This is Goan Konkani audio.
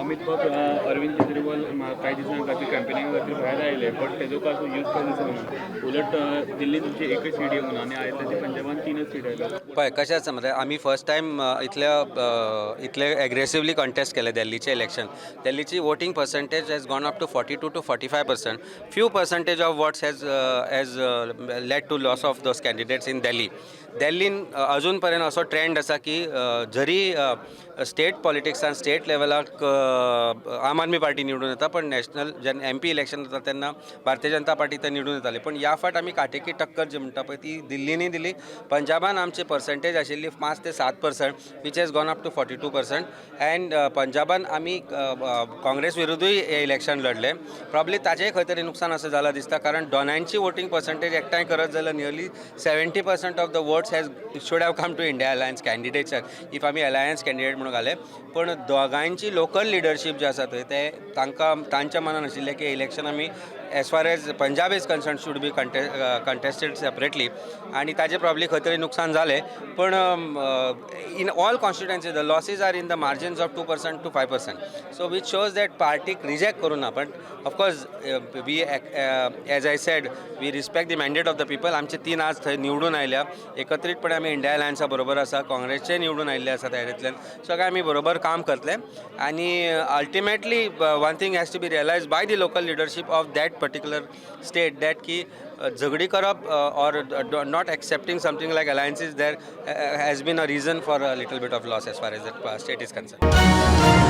अमित बाब, अरविंद केजरीवाल कांय दिसां खातीर कॅम्पेनिंगा खातीर भायर आयले, बट तेजो कांय यूज कांय दिसना. उलट दिल्लीन तुमची एकच सीट येवना आनी आयले ते पंजाबान तीनच सीट आयल्या. पळय, कशें आसा मरे, आमी फर्स्ट टायम इतल्या इतले एग्रेसिवली कंटेस्ट केले दिल्लीचें इलेक्शन. दिल्लीची voting percentage has gone up to 42 to 45%. Few percentage of votes has led to loss of those candidates in Delhi. दिल्लीन अजून पर्यंत असो ट्रेंड आसा की जरी स्टेट पॉलिटिक्सान स्टेट लेवलाक आम आदमी पार्टी निवडून येता, पण नॅशनल जेन्ना एमपी इलेक्शन जाता तेन्ना भारतीय जनता पार्टी थंय निवडून येताली. पण ह्या फावट आमी काटेकी टक्कर जी म्हणटा पळय ती दिल्लींनी दिली. पंजाबान आमची पर्संटेज आशिल्ली 5 ते 7%, which has gone up to 42%, and पंजाबान आमी काँग्रेस विरुद्धूय हे इलेक्शन लढले. प्रॉब्ली ताचेंय खंय तरी नुकसान अशें जालां दिसता, कारण दोनांयची वोटींग पर्संटेज एकठांय करत जाल्यार nearly 70% of the votes has should have come to India Alliance candidates, if आमी अलायन्स कॅन्डिडेट म्हणून घाले. पण दोगांयची लोकल लिडरशीप जे आसा थंय, ते तांकां तांच्या मनान आशिल्लें की इलेक्शन आमी as far as Punjab is concerned should be contested separately आनी ताजें प्रॉब्ली खंय तरी नुकसान जालें. पण in all constituency the losses are in the margins of 2% to 5%, so which shows that पार्टीक रिजेक्ट करूं ना. But of course we, as I said, we respect the mandate of the people. आमचे तीन आज थंय निवडून आयल्या. एकत्रीतपणे आमी इंडिया अलायन्सा बरोबर आसा. काँग्रेसचे निवडून आयिल्ले आसा तयारेंतल्यान. सगळे आमी बरोबर काम करतले आनी ultimately one thing has to be realized by the local leadership of that particular state, that की झगडी करप or not accepting something like alliances, there has been a reason for a little bit of loss as far as that state is concerned.